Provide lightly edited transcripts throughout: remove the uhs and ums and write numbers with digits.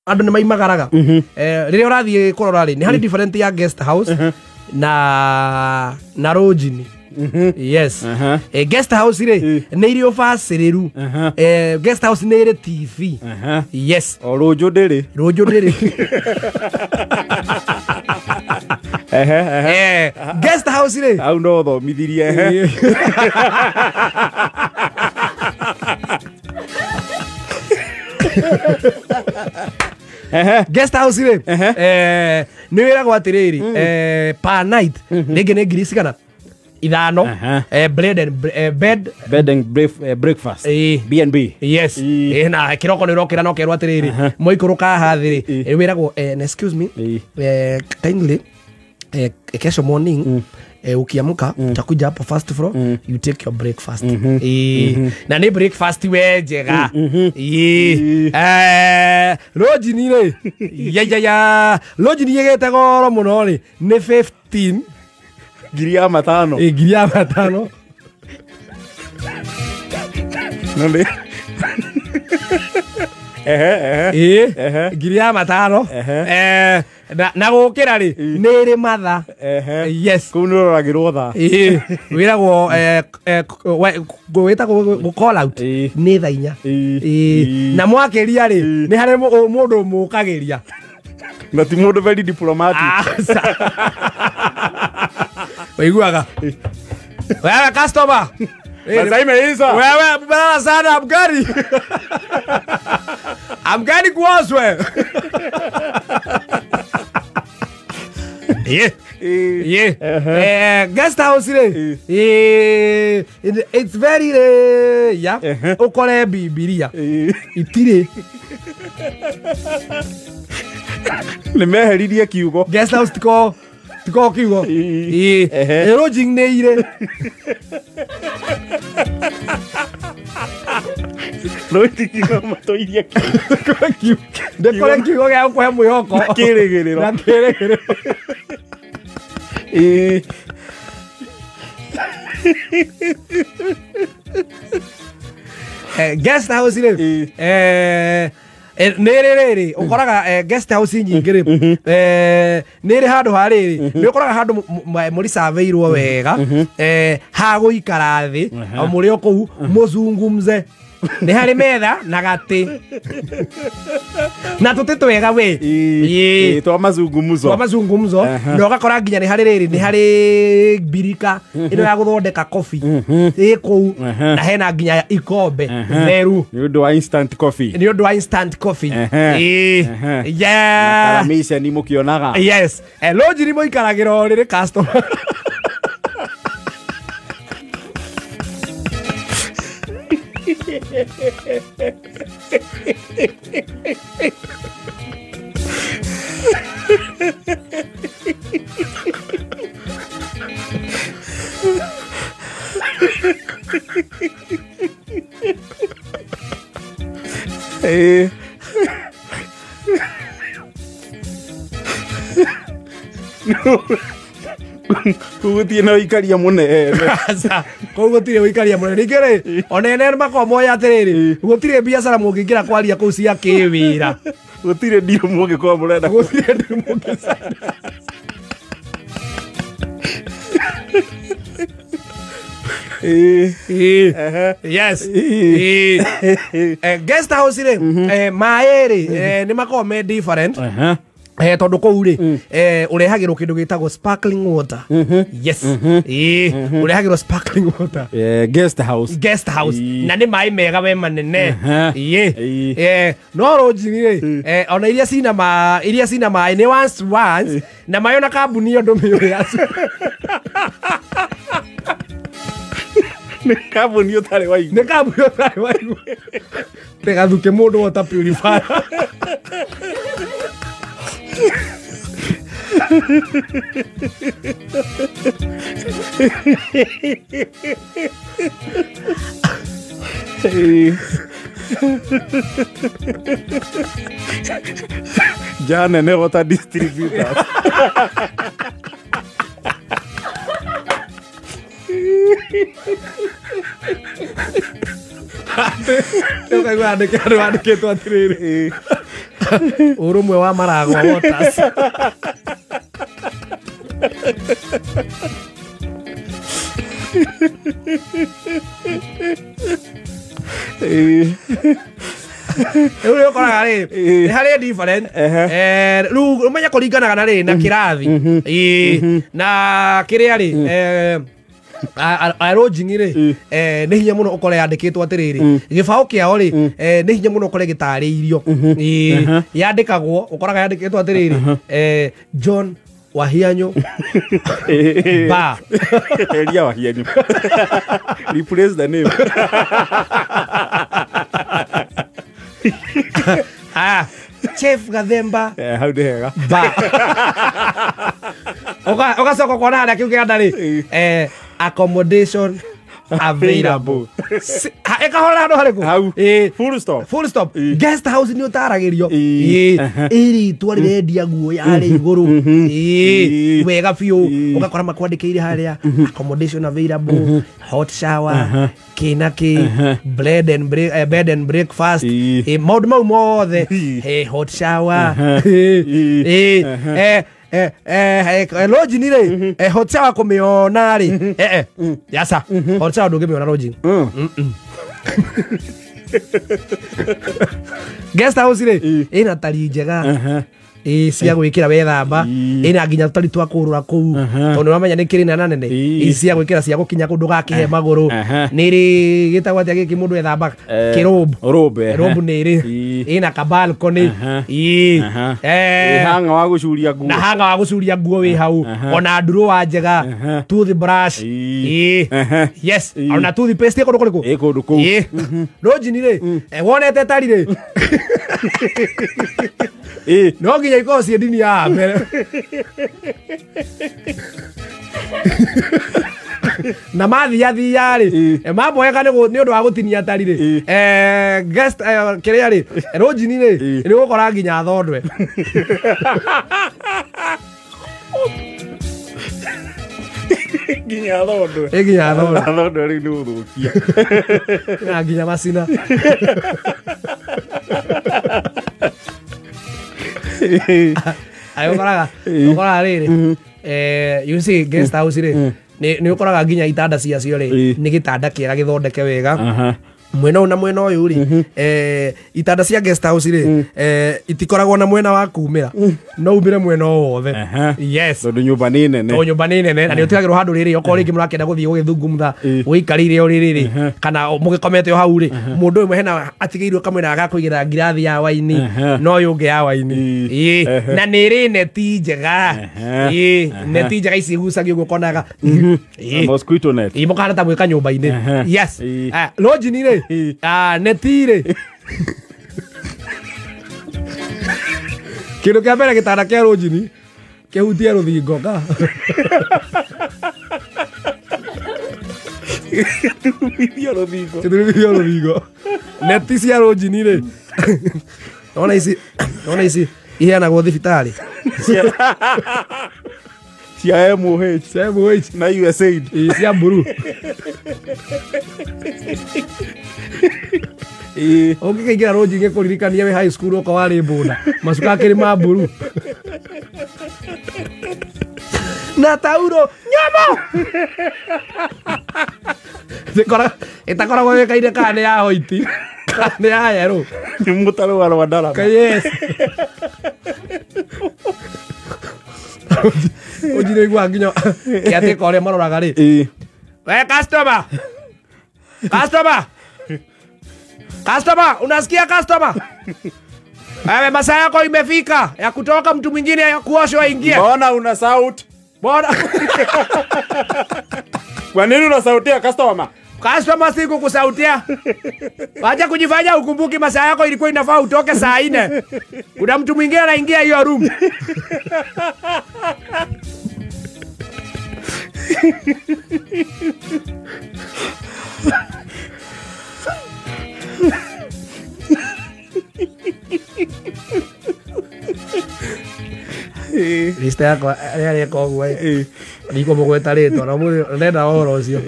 Andũ nĩ maimagaraga. Rĩrĩa ũrathiĩ kũrora rĩ, nĩ harĩ different ya guest house na lodging. Yes. Guest house rĩ, nĩ irĩ ũbacĩrĩru. Guest house nĩ ĩrĩ TV. Yes. O rũnjũ ndĩrĩ. Rũnjũ ndĩrĩ. Ehe, ehe. Guest house rĩ, Hau no thomithirie, ehe. Ehe. Guest house rĩ, nĩ wĩragwo atĩrĩrĩ, per night rĩngĩ nĩ ngiri cigana ithano. Bread and bed. Bed and breakfast. B&B. Yes. Na kiroko nĩ ũrokĩra na ũkerwo atĩrĩrĩ, mwaikũrũka haha thĩ rĩ, wĩragwo, "Excuse me, kindly, kesho morning, ukiamka utakuja hapo first floor, you take your breakfast." Na nĩ breakfast we njega. Lodging rĩ, ya lodging ĩgĩte goro mũno rĩ, nĩ 15. Ngiri ya matano. Ngiri ya matano. No nĩ, ehe, ehe. Ngiri ya matano. Na gũkĩra rĩ, nĩ ĩrĩ matha. Yes. Kũu nĩ ũroragĩrwo thaa. Wĩragwo wĩtagwo gũ call out nĩ thaa 4. Na mwakĩria rĩ, nĩ harĩ mũndũ mũkagĩria. Na ti mũndũ very diplomatic. Aca. Waiguaga wewe customer. Masaa imeisha. Wewe mbaya sana, amgari amgari kuoswe. Yeah. Guest house rĩ, it's very yeah, ũkore Bibilia itirĩ. Nĩ meheririe kiugo. Guest house tiko kiugo. Lodging nĩ irĩ. Rũitikio matũirie. Ndĩkore kiugo gĩa gũkũhe mwĩhoko. Na kĩrĩgĩrĩro. Na kĩrĩgĩrĩro. Guest house rĩ, nĩ rĩ rĩrĩ ũkoraga, guest house nyingĩ rĩ, nĩ rĩ handũ ha rĩrĩ nĩ ũkoraga handũ mũricavĩirwo wega, ha gũikara thĩ o mũrĩ o kũu mũzungumze. Nĩ harĩ metha na gatĩ na tũtĩ twega we. Twa mazungumzo. Twa mazungumzo. Na ũgakora nginya nĩ harĩ rĩrĩ, nĩ harĩ mbirika ĩno ya gũthondeka coffee ĩ kũu, na hena nginya ikombe theru. Nĩ ũndũ wa instant coffee. Nĩ ũndũ wa instant coffee. Karamiceni mũkĩonaga. Yes. Lodge mũikaragĩra o rĩrĩ customer. Kũu gũtirĩ na ũikaria mũnene. Aca, kũu gũtirĩ ũikaria mũnene. Ningĩ rĩ, ona ene makoragwo moĩ atĩrĩrĩ, gũtirĩ biacara mũngĩingĩra kwaria kũu cia kĩwĩra. Gũtirĩ deal mũngĩkorwo mũrenda. Gũtirĩ deal mũngĩcaina. Yes. Guest house rĩ, maĩ rĩ, nĩ makoragwo me different. Tondũ kũu rĩ, ũrehagĩrwo kĩndũ gĩtagwo sparkling water. Yes. Ũrehagĩrwo sparkling water. Guest house. Guest house. Na nĩ maĩ mega we manene. No lodging rĩ, ona iria cina maĩ nĩ once once, na maĩ ona kambuni ĩyo ndũmĩũĩ acio. Nĩ kambuni ũtarĩ waigua. Nĩ kambuni ũtarĩ waigua. Tigathuke mũndũ water purifier. Jana nene water distributor. Ũkaigua andĩkĩtwo atĩrĩrĩ, Ũrũmwe wa Maragwa Waters. Rĩu nĩ ũkoraga rĩ nĩ harĩ different rĩu ũmenye kũringanaga na rĩ na kĩrathi na kĩrĩa rĩ lodging rĩ nĩ hinya mũno ũkore yandĩkĩtwo atĩrĩrĩ gĩbaũ kĩao rĩ nĩ hinya mũno ũkore gĩtarĩirio yandĩkagwo ũkoraga yandĩkĩtwo atĩrĩrĩ John Wahianyo ba Elia Wahianyo. Replace the name. Chef Gathemba hau nĩ hega ba ũgacoka kuona harĩa kĩu kĩanda rĩ accommodation available ĩkahorera handũ harĩkũ hau full stop full stop guest house nĩ ũtaragĩrio ĩrĩtwa rĩrendia guoya harĩa igũrũ wega biũ ũgakora makwandĩkĩire harĩa accommodation available hot shower kĩ na kĩ bread and break, bed and breakfast maũndũ mau mothe hot shower lodging rĩ hot shower kũmĩona rĩ yasa hot shower ndũngĩmĩona lodging. Guest house rĩ ĩna tari njega cia gwĩkĩra wethamba ĩna nginya tũtari twa kũrũra kũu tondũ nĩwamenya nĩ kĩrĩ na nene cia gwĩkĩra cia gũkinya kũndũ gakĩhe magũrũ nĩ ĩrĩ gĩtagwo atĩa gĩkĩ mũndũ ethambaga kĩrũmbu rũmbu nĩ ĩrĩ ĩna ka balcony hanga wa gũcuria nguo na hanga wa gũcuria nguo wĩ hau ona ndurũa njega toothbrush yes ona toothpaste kũndũ kũrĩkũ ĩ kũndũ kũu lodging rĩ wonete tari rĩ no nginya ikorwo ciĩ ndini ya mbere na mathiathia rĩ mamboeka nĩ ũndũ wa gũtinia tari rĩ guest kĩrĩa rĩ lodging rĩ nĩ ũgũkora nginya thondwe nginya thondwe nginya thondwe thondwe rĩu nĩ gũthũkia na nginya macina ũkoraga rĩrĩ you see guest house rĩ nĩ ũkoraga nginya itanda ciacio rĩ nĩ gĩtanda kĩega gĩthondeke wega mwena ũyũ na mwena ũyũ rĩ itanda cia guest house rĩ itikoragwo na mwena wa kumĩra no umĩre mwena o wothe yes tondũ nyũmba nĩ nene tondũ nyũmba nĩ nene na nĩ ũtigagĩrwo handũ rĩrĩ okorwo rĩngĩ mũrakĩenda gũthiĩ gũgĩthungumtha ũikarĩire o rĩrĩ rĩ kana mũgĩkomete o hau rĩ mũndũ ũmwe hena atigĩirwo kamwena ga kũigĩra ngirathi ya waini na ũyũ ũngĩ ya waini na nĩ ĩrĩ neti njega neti njega ici igucagio ũguo ũkonaga mosquito net mũkahana ta mwĩ kanyũmba-inĩ yes lodging rĩ neti rĩ kĩndũ kĩa mbere gĩtanda kĩa lodging kĩhutie rũthingo ka gĩturumithio rũthingo neti cia lodging rĩ ona ici iheanagwo thibitarĩ cia MOH na USAID cia mburu ũngĩkaingĩra lodging gĩkũririkania wĩ high school okorwo warĩ mbũna macuka akĩrĩ ma mburu na tauro nyama ĩtakoragwo yũĩkaine kana nĩ ya hoiti kana nĩ ya yerũ nĩ mũtaro wa Rwandarama yes ũnjire iguaga nginya kĩatĩka ũrĩa maroraga rĩ we customer customer customer unasikia customer wewe masaa yako imefika ya kutoka mtu mwingine ya kuoshwa aingie mbona una sauti mbona kwa nini unasautia customer customer siku kusautia wacha kujifanya ukumbuki masaa yako ilikuwa inafaa utoke saa 4 kuna mtu mwingine anaingia hiyo room Lista yakwa ĩrĩa rĩka ũguo ĩ ndikũmũgweta rĩtwa na ũmũthĩ ndenda ũhoro ũcio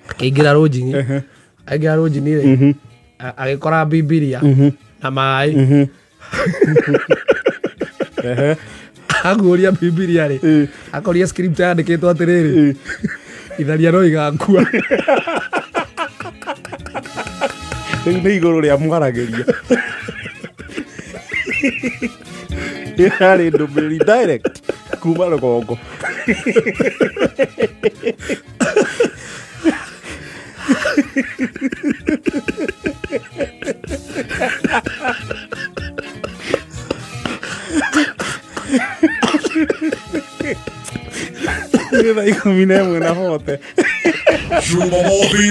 akĩingĩra lodging aingĩra lodging rĩ agĩkora Bibilia na maĩ Ehe. Aguũria Bibilia rĩ, akoria script yandĩkĩtwo atĩrĩrĩ, itharia no igakua. Rĩu nĩ igũrũ rĩa mwaragĩria. Yarĩ ndũmĩrĩri direct kuma rũgongo. Nĩ thaa 11:40. Jumamothi.